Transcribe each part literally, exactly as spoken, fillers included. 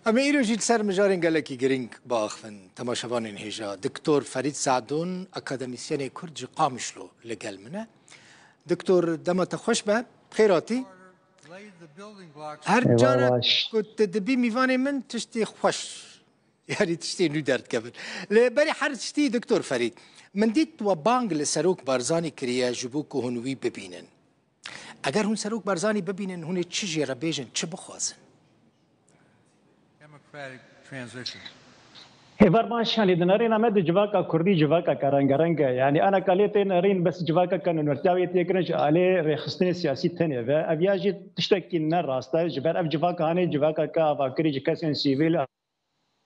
Em ê îro jî li ser mijarên gelekî girîng biaxivin. Temaşevanên hêja, Doktor Ferîd Sadun, akademîsyenê Kurd ji Qamişlo li gel min e. Doktor, dema te xweş be, xêr hatî. Her Eyvallah. Cara ku tu dibî mîvanê min tiştê xweş, yanî tiştê nû derdikevin. Lê berî her tiştî, Doktor Ferîd, min dît we bang li Serok Barzanî kiriye ji bo ku hûn wî bibînin. Eger hûn Serok Barzanî bibînin, hûn ê çi jê re bêjin, çi bixwazin? Democratic transition. Hêvar baş, yanî di nerêna me de civaka kurdî civakeke rengereng e. Yanî aneka lê tê nerîn bes civakeke nûnertiya wê tê kirin ji alê rêxistinê siyasî tenê ve. Ev ya jî tiştekî ne rast e. Ji ber ev civaka hanê civakeke avakirî ji kesên sivîl,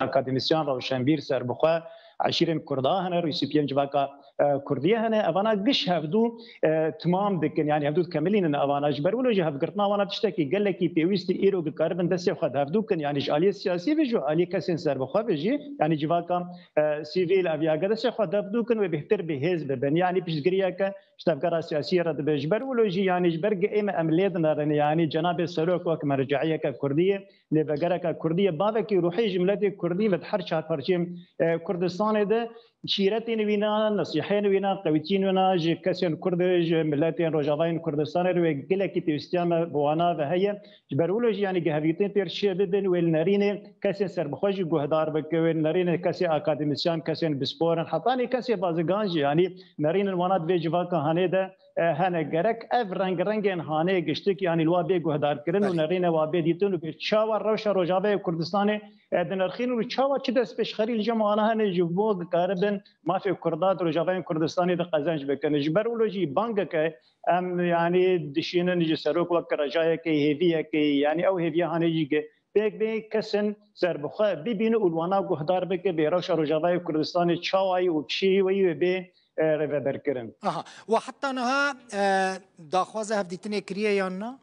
akademîsyan, rewşenbîr, serbixwe, eşîrên Kurda hene, rûspiyên civaka, e, Kurdiyê hene. Evana giş hevdû, e, timam dikin, yanî hevdû dikemilînin evana. Ji ber wilo jî hevgirtina wana tiştekî gelekî pêwîst e, îro dikaribin destê xwe di hevdû kin, yanî ji aliyê siyasî ve jî, aliyê kesên serbixwe ve jî, yanî civaka, e, sivîl, ev ya ge destê xwe di hevdû kin wê bêhtir bi hêz bibin. Yanî piştgiriyeke ji tevgera siyasî re dibe. Ji ber wilo jî, yanî ji ber ge ême em lê dinerin, yanî cenabê serok wek mercehiyeke Kurdiyê, lêvegereke Kurdiyê, bavekî ruhî ji miletê Kurdî ve di her çar parçeyên, e, Kurdistanê de şîretên wîna, nesîhên wîna, qewîtiyên wîna ji kesên Kurd, ji miletên Rojavayên Kurdistanê re wê gelekî pêwîstiya me bi wana ve heye. Ji ber wilo jî, yanî ge hevdîtin têr çê bibin, wê li nerînê kesên serbixwe jî guhdar bike, wê li nerînê kesê akademîsyan, kesên bisporin, hetanî kesê bazigan jî, yanî nerînên wana di vê civaka hanê de, e, hene. Gerek ev rengirengên hanê giştik, yanî li wa bê guhdarkirin û Belê. nerîne wa bê dîtin û bê çawa rewşa Rojavayê Kurdistanê, e, dinirxînin û çawa çi destpêşxerî li cem wana hene ji bo karibin mafê Kurda di Rojavayên Kurdistanê de qezenc bikin. Ji ber wilo jî bangeke em, yanî, dişînin ji serok wek rejayekê, hêviyekê, yanî ew hêviya hanê jî ge-, pêk bê kesên serbixwe bibîne û li wana guhdar bike bê rewşa Rojavayê Kurdistanê çawa ye û çi weyî wê bê, e, rêveberkirin. Aha. Wa heta niha, e, daxwaza hevdîtinê kiriye yan na?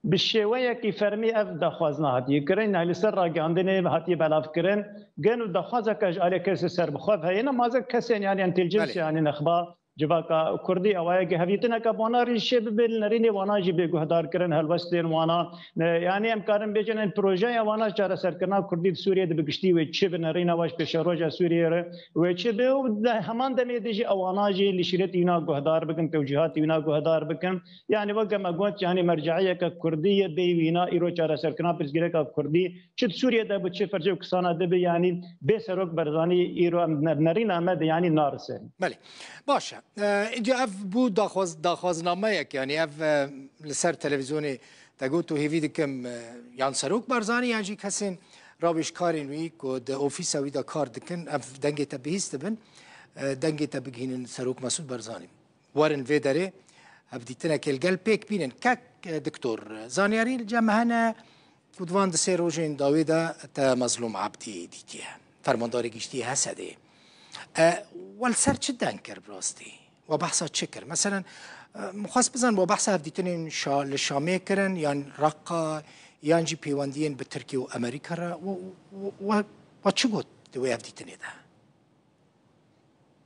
Bi şêweyekî fermî ev daxwaz nehatiye kirin, yanî li ser ragihandinê hatiye belavkirin. Gen û daxwazeke ji alê kesê serbixwe heye, ne mazek kesên, yanî entîlcins, Belê. yanî nexba civaka Kurdî, ew e ge hevdîtineke bona rîşê bibe, li nerînê wana jî bê guhdar kirin, helwestên wana. Ne, yanî em karin bêjin, en projeya wana çareserkirina Kurdî di Sûriyê de bi giştî wê çi bi nerîna wa ji pêşeroja Sûriyê re wê çi bi û di heman demê de jî ewana jî li şîretî wîna guhdar bikin, tewcîhatî wîna guhdar bikin. Yanî weke me got, yanî merceiyeke Kurdî ye, bê wîna îro çareserkirina pirsgirêka Kurdî çi di Sûriyê de bi çi fercê û kisana de bi, yanî bê Serok Barzanî îro em ner-, nerîna me de yanî narise. Belê. Baş e. E, îca ev bû daxwaz-, daxwaznameyek, yanî ev, e, li ser televîzyonê te got û hêvî dikim, e, yan Serok Barzanî yan jî kesên rawêjkarên wî ku di ofîsa wî de kar dikin, ev dengê te bihîst dibin, e, dengê te bigihînin Serok Mesûd Barzanî. Werin vê derê hevdîtinekê li gel pêk bînin. Kek, e, Doktor, zanyarî li cem hene ku di van di sê rojên dawê de te Mezlûm Ebdî dîtiye, fermandarê giştî H S D'ê. E, we li ser çi deng kir bi rastî? We behsa çi kir? Meselen, e, min xwest bizan we behsa hevdîtinên Şa-, li Şamê kirin, yan Reqa, yan jî pêwendiyên bi Tirkiye û Amerîka re? We, we, we, we çi got di wê hevdîtinê de?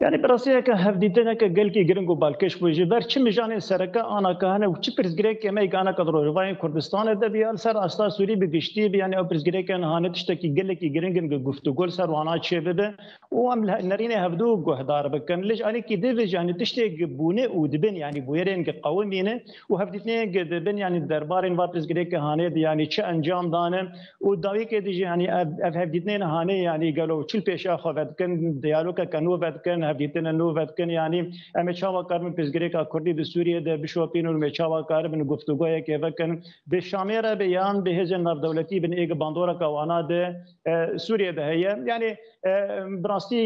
Yanî bi rastiyeke hevdîtineke gelkî giring û balkêş bû. Ji ber çi mijanên sereke anaka hene û çi pirsgirêkê me yê anaka di Rojavayên Kurdistanê de bi ya li ser asta Sûrî bi giştî bi, yanî ew pirsgirêkên hanê tiştekî gelekî giring in ku guftûgo li ser wana çê bibe û em li he-, nerînê hevdû guhdar bikin. Lê ji alîkî dî ve jî, yanî tiştê ku bûne û dibin, yanî bûyerên ku qewimî ne û hevdîtinên ku dibin, yanî derbarên va pirsgirêkê hanê de, yanî çi encam dane. Û dawîkê dî jî, yanî ev, ev hevdîtinên hanê, yanî gelo çi li pêşiya xwe vedikin, diyalogeke nû vedikin, hevdîtinên nû vedikin, yanî em ê çawa karibin pirsgirêka Kurdî di Sûriyê de bişopînin û em ê çawa karibin guftûgoyekê vekin, bi Şamê re be yan bi hêzên navdewletî bin ê bandoreke wana di, e, Sûriyê de heye. Yanî, e, bi rastî,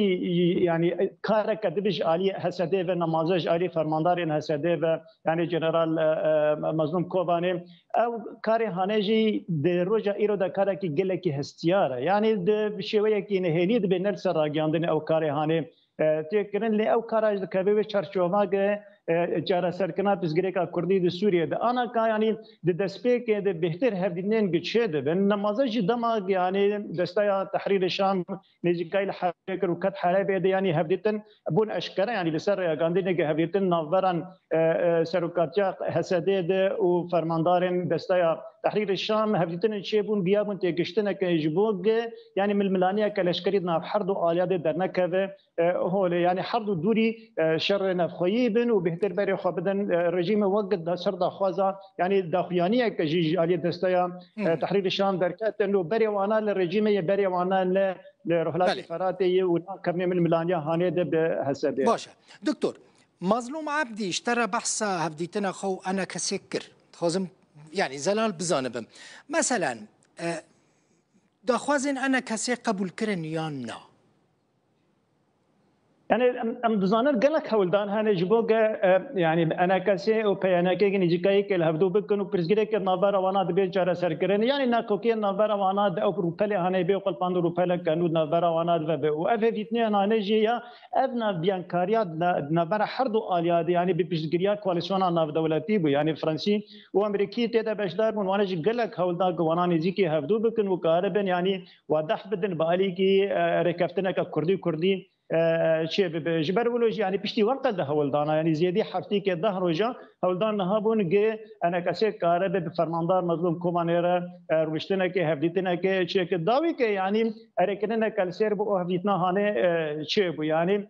yanî kareke dibe ji alî H S D'ê ve, nemaze ji alî fermandarên H S D'ê ve, yanî General, e, e, Mezlûm Kobanê, ew karê hanê jî di roja îro de karekî gelekî hestiyar e. Yanî di şêweyekî nehêlî dibe ne li ser ragihandinê ew karê hanê, e, tê kirin, lê ew kara jî dikeve wê çarçova ge e, çareserkirina pirsgirêka Kurdî di Sûriyê de. Ana ka, yanî di destpêkê de bêhtir hevdîtinên gi çê dibin. Nemaze jî dema, yanî Desteya Tehrîrê Şam nêzîkayî li Helebê kir û ket Helebê de, yanî hevdîtin bûn eşkere, yanî li ser rêyagandinê gi hevdîtin navberan, e, e, serokatiya H S D'ê de û fermandarên Desteya Tehrîrê Şam hevdîtinên çêbûn, biyabûn têgiştineke ji bo gi, yanî milmilaniyeke leşkerî di nav her du aliya de dernekeve, e, holê, yanî her du dûrî, e, şerê navxweyî bin û bêhtir berê xwe bidin, e, rejîmê wek da ser daxwaza, yanî daxuyaniyeke jî ji aliyê Desteya, e, Hmm. Tehrîrê Şam derketin û berê wana li rejîmê yê berê wana li, li Ruhlatê Belê. Feratê yê û nakevnê milmilaniya hanê de bi H S D. Baş e. Doktor, Mazlûm Ebdî ji te re behsa hevdîtina xwe û enekesê kir. Dixwazim, yanî zelal bizanibim. Meselen, e, daxwazên enekesê qebûl kirin yan na? Yani em, em dizanin gelek hewldan hene ji bo ge, e, yani enekesê û P Y N K nêzîkayî ke li hevdû bikin û pirsgirêkê navbera wana dibê çareserkirin. Yani nakokiyên navbera wana di ew rûpelê hane bê qulpand û rûpelek ke nû navbera wana dive be. Û ev hevdîtinê hane jî ya ev navbiyangkariya di na-, di navbera her du aliya de, yani bi piştgiriya koalîsyona navdewletî bû. Yani Fransî û Amerîkî tê de beşdar bûn. Wane jî gelek hewldan ku wana nêzîkî hevdû bikin û karibin, yani wadeh bidin bi alîkî, e, rêkeftineke kurdî kurdî, e, çê bibe. Ji ber wilo jî, yanî piştî wenqede hewldana, yanî zêdî heftîkê deh roja hewldan niha bûn, gi enekesê karibe bi fermandar Mezlûm Kobanê re, e, rûniştinekê, hevdîtinekê çêke. Dawî ke, yanî erêkirineke li ser bi o hevdîtina hanê, e, çêbû. Yanî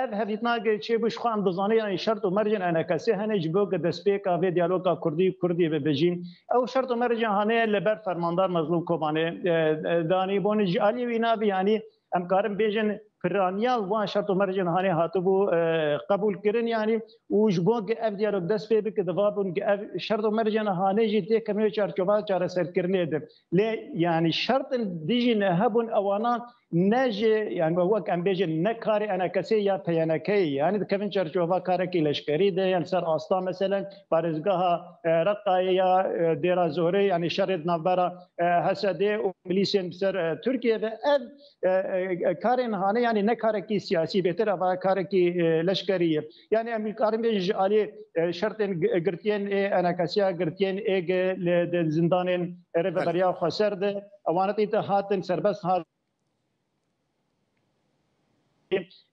ev hevdîtina ge çêbû, ji xwe em dizanin, yanî şert û mercên enekesê hene ji bo ke destpêka vê diyaloga kurdî kurdî bibe jî. Ew şert û mercên hanê li ber fermandar Mezlûm Kobanê, e, e, danî bûn. Ji aliyê wî navî, yanî em karin bêjin piraniya wan şert û mercên hanê hatibû, e, qebûl kirin, yanî û ji bo ge ev diyalog dest pê bike, diva bûn ge ev şert û mercên hanê jî têkevin wê çarçova çareserkirinê de. Lê, yanî şertên dijî ne hebûn, ewana ne ji, yani wek em bêjin, ne karê enekesê ya P Y N K'yê, yani dikevin çarçova karekî leşkerî de, yani ser asta, meselen, parêzgeha, e, Reqayê ya, e, Dêra Zorê, yani şerê di navbera, e, H S D û milîsên bi ser, e, Tirkiye ve ev, e, e, karên hane, yani ne karekî siyasî, bêtir eva karekî, e, leşkerî ye. Yani em karin bêjin ji alî, e, şertên gi-, girtiyên ê enekesiya, girtiyên ê ge li, di zindanên rêveberiya xweser de, ewanetî te hatin serbest hat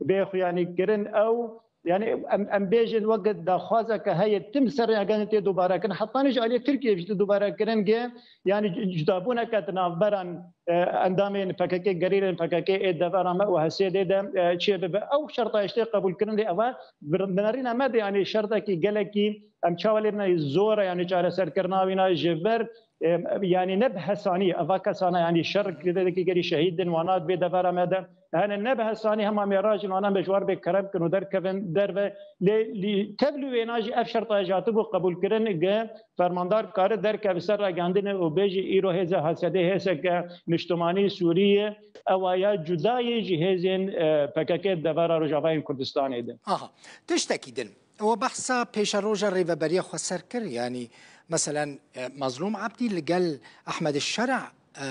bê xuyanî kirin ew, yani em, em bêjin wek daxwazeke heye tim ser rêyagandinê tê dubare kirin. Hetanî ji aliyê Tirkiyê jî dubare kirin ge, yani cudabûneke di navberan, e, endamên P K K, gerîlên P K K ê devera me û H S D'ê de, e, çê bibe. Ew şerta ji tê qebûl kirin lê eva bi, bi nerîna me de, yani şertekî gelekî em çawa lê bine zor e, yani çareserkirina wîna ji ber, e, yani ne bi hesanî eva kesana, yani şer kirdekî gerî şehîd din wana di vê devera me de hene, ne bi hesanî hema mêra jî wana me ji wan bê kerem kin û derkevin derve. Lê lî, tev li wêna jî ev şerta ji hatibû qebûl kirin ge fermandar kare derkeve ser ragihandinê û bêjî îro hêza H S D hêzeke niştimanî Sûrî ye, ewa ya cuda ye ji hêzên, e, P K K devera Rojavayên Kurdistanê de. Aha, tiştekî din. Ew behsa pêşeroja Rêveberiya Xweser kir, yanî, meselen, e, Mazlûm Ebdî li gel Ehmed Şera, e,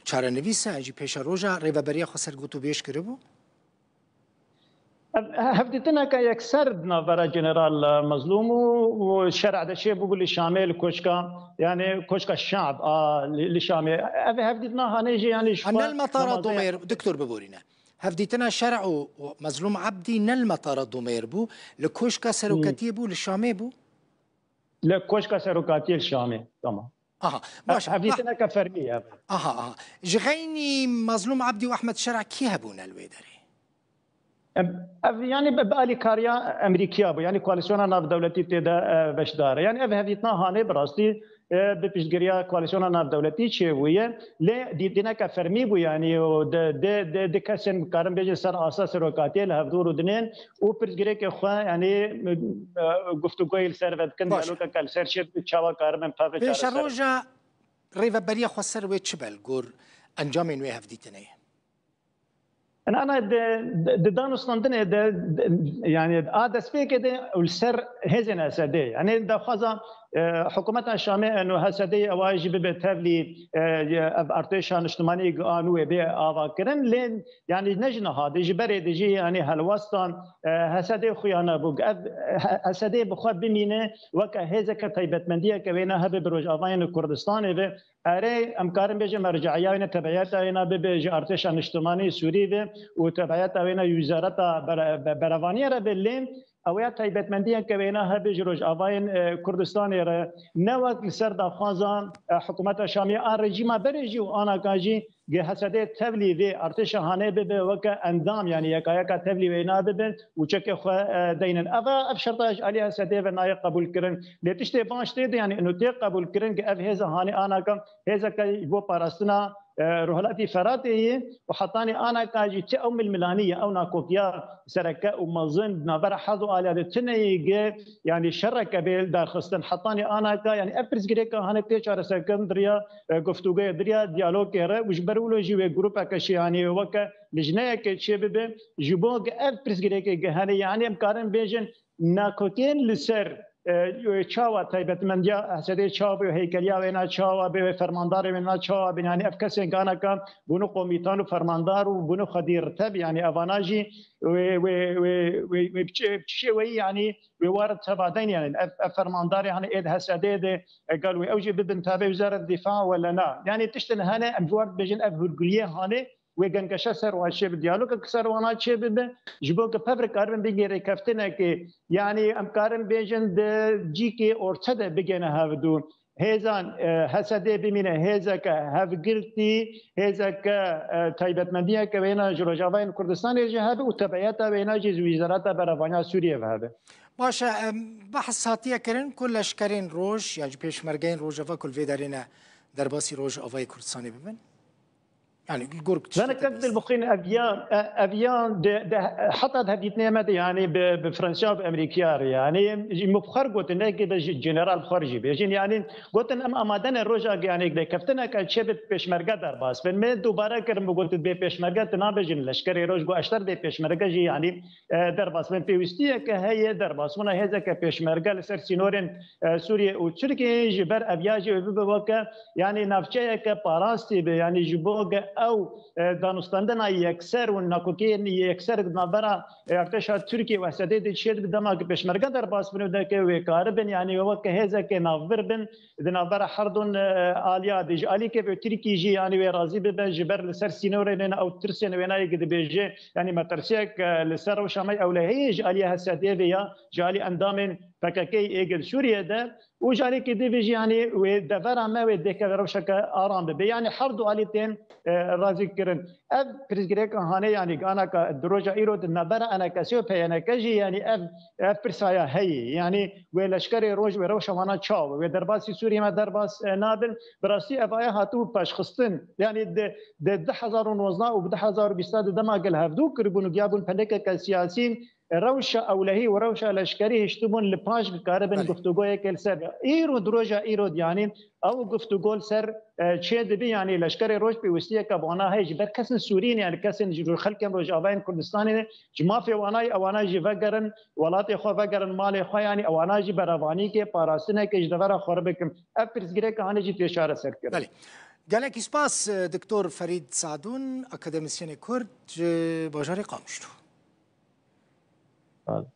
çarenivîs e, jî pêşeroja Rêveberiya Xweser gotûbêj kiribû? Ev, hevdîtineke yekser di navbera General Mezlûm û, û Şera de çêbûbû li Şamê, li koçka, yani koçka Şab a, li, li Şamê. Ev hevdîtina hanê jî, yani ji xwe ne li metara Domêr, doktor biborîne. Hevdîtina Şera û, û Mezlûm Ebdî ne li metara Domêr bû, li koçka serokatiyê bû, li Şamê bû? Li koçka serokatiyê li Şamê, tamam. Aha, baş. Hevdîtineke fermî ye. Aha, aha. Ji xeynî Mazlûm Ebdî û Ehmed Şera kî hebûne li wê derê? Em, ev, yani bi, bi alîkariya Amerîkiya bû. Yani koalîsyona navdewletî tê de, e, beşdar e. Yani ev hevdîtina hanê bi rastî, e, bi piştgiriya koalîsyona navdewletî çêbûye. Lê dîtineke fermî bû, yani û di, di, di, di kesên, karin bêjin, ser asta serokatiyê li hevdû rûdinên û pirsgirêkê xwe, yani, e, guftûgoyê li ser vedikin, diyalogeke li ser çê çawa karibin pevê çareser. Pêşeroja Rêveberiya Xweser wê çi be li gor encamên wê hevdîtinê? Ana di, di, di danûstandinê de, di, yani a destpêkê de û li ser hêzên H S D'ê, yani daxwaza e, hikûmeta Şamê eno H S D'yê ewa jî bibe tevlî, e, ev artêşa niştimanî gi a nû wê bê avakirin. Lê, yanî ne ji niha de, ji berê de jî, yanî helwestan, e, H S D'yê xuya nebû. Ev, e, H S D'yê bi xwe bimîne weke hêzeke taybetmendiyeke wêne hebe bi rojavayên Kurdistanê ve. Erê, em karin bêjin merceeya wêne, tebeiyeta wêne bibe ji artêşa niştimanî Sûrî ve û tebeiyeta wêne ji wizareta bere-, be-, berevaniyê re be, lê ew ya taybetmendiyeke wêne hebe ji rojavayên, e, Kurdistanê re, ne wek li ser daxwaza, e, hikûmeta Şamê a rejîma berê jî û anaka jî gi H S D'yê tevlî vê artêşa hanê bibe weke endam, yanî yekayeka tevlî wêna bibin û çekê xwe, e, deynin. Ev, ev şerta ji alî H S D'yê ve nayê qebûlkirin. Lê tiştê baş tê de, yanî ino tê qebûlkirin, gi ev hêza hanê anaka hêzeke ji bo parastina, e, Rojhilatî Feratê ye û hetanî anaka jî ti ew milmilanî ye, ew nakokiya sereke û mezin di navbera her du aliya de tune ye gi, yanî şereke bê darxistin. Hetanî anaka, yanî ev pirsgirêka hanê tê çareserkirin di riya, e, guftûgoyê, di riya diyalogê re û ji ber wilo jî wê grûpeke şî, yanî weke lijneyeke çê bibe, ji bo gi ev pirsgirêkê gi hene, yanî em karin bêjin nakokên li ser, e, çawa taybetmendiya H S D'yê çawa be, heykeliya wêna çawa be, wê fermandarê wêna çawa bin, yanî ev kesên ganaka bûne komîtan û fermandar û bûne xwedî rteb, yanî evana jî wê, wê, wê, wê, wê bi çi, bi çi şêweyî, yanî wê war tebadeyn, yanî ev, ev fermandarê hani ê di H S D'yê de, e, gel wê ew jî bibin tabe Wizareta Difa wele na. Yanî tiştin hene, em ji war dibêjin ev hûrguliyê hanê wê gengeşe ser wan çê bi, diyalogek ser wana çê bibe, ji bo ku pevre karibin bigê rêkeftinekê, yanî em karin bêjin di cîkê orte de bigêne hevdu. Hêzan, e, H S D'yê bimîne hêzeke hevgirtî, hêzeke, e, taybetmendiyeke wêna ji Rojavayên Kurdistanê jî hebe û tebeyeta wêna jî ji Wizareta Berevaniya Sûriyê ve hebe. Baş e, em, behs hatiye kirin ku leşkerên roj, yan jî pêşmergeyên Rojava ku li vê derê ne, derbasî Rojavayê Kurdistanê bibin? Yani, li gor Zane kek dil bixwîn ev ya, e, ev ya de, de, heta di hevdîtinê me de, yani, bi, bi Fransiya û bi Amerîkiya re, yani, ji min bi xwe re gotin, ne ki de ji general bi xwe re jî bêjin, yani, gotin em amade ne roja, yani, lêkeftineke çê bi pêşmerge derbas bin. Me dubare kirin, bi gotin bê pêşmerge tu nabêjin leşkerê roj, got eşter bê pêşmerge jî, yani, e, derbas bin. Pêwîstiyeke heye derbasbûna hêzeke pêşmerge li ser sînorên, e, Sûriyê û Tirkiyeyê ji ber ev ya jî wê bibe weke, yanî navçeyeke parastî be, yanî ji bo ge ew, e, danûstandina yekser û nakokiyên yekser di navbera, e, artêşa Tirkiyê û Esedê de çêdibe, dema ku pêşmerge derbas bin û deke wê karibin, yanî weke hêzeke navbir bin di navbera her du, e, aliya de. Ji alîkê ve Tirkî jî, yanî wê razî bibe ji ber li ser sînorên wêna ew tirsên wêna yê ki dibêje, yanî metirsiyek, e, li ser rewşa me ewlehiyê ji alî H S D'ê ve ya ji alî endamên P K K'ê ê gel Sûriyê de û ji alîkê dî ve jî, yanî wê devera me wê dêke rewşeke aram bibe. Yanî her du alî tên, e, razî kirin. Ev pirsgirêka hanê, yanî ganaka di roja îro di navbera Enekesê û P Y N K jî, yanî ev, ev pirsa ya heye. Yanî wê leşkerê roj wê rewşa wana çawa, wê derbasî Sûriyê me derbas, e, nabin. Bi rastî ev aya hatibû paşxistin. Yanî di, di du hezar û nozdeh û bi du hezar û bîst de dema gel hevdû kiribûn û giyabûn pelekeke siyasî, rewşa ewlehî û rewşa leşkerî hiştibûn li paş bikaribin Belê. guftûgoyeke li ser. Îro di roja îro de, yanî ew guftûgo li ser, e, çê dibe, yanî leşkerê roj pêwîstiyeke bi wana heye ji ber kesên Sûrî ne, yanî kesên ji xelkên Rojavayên Kurdistanê ne, ji mafê wana ye, ewana jî vegerin, welatê xwe vegerin, malê xwe, yanî ewana jî berevanîkê, parastinekê ji devera xwe re bikin. Ev pirsgirêka hanê jî tê çareserkirin. Belê. Gelekî spas, e, Doktor Ferîd Sadûn, akademîsyenê Kurd ji bajarê Qamişlo. Sağ olun.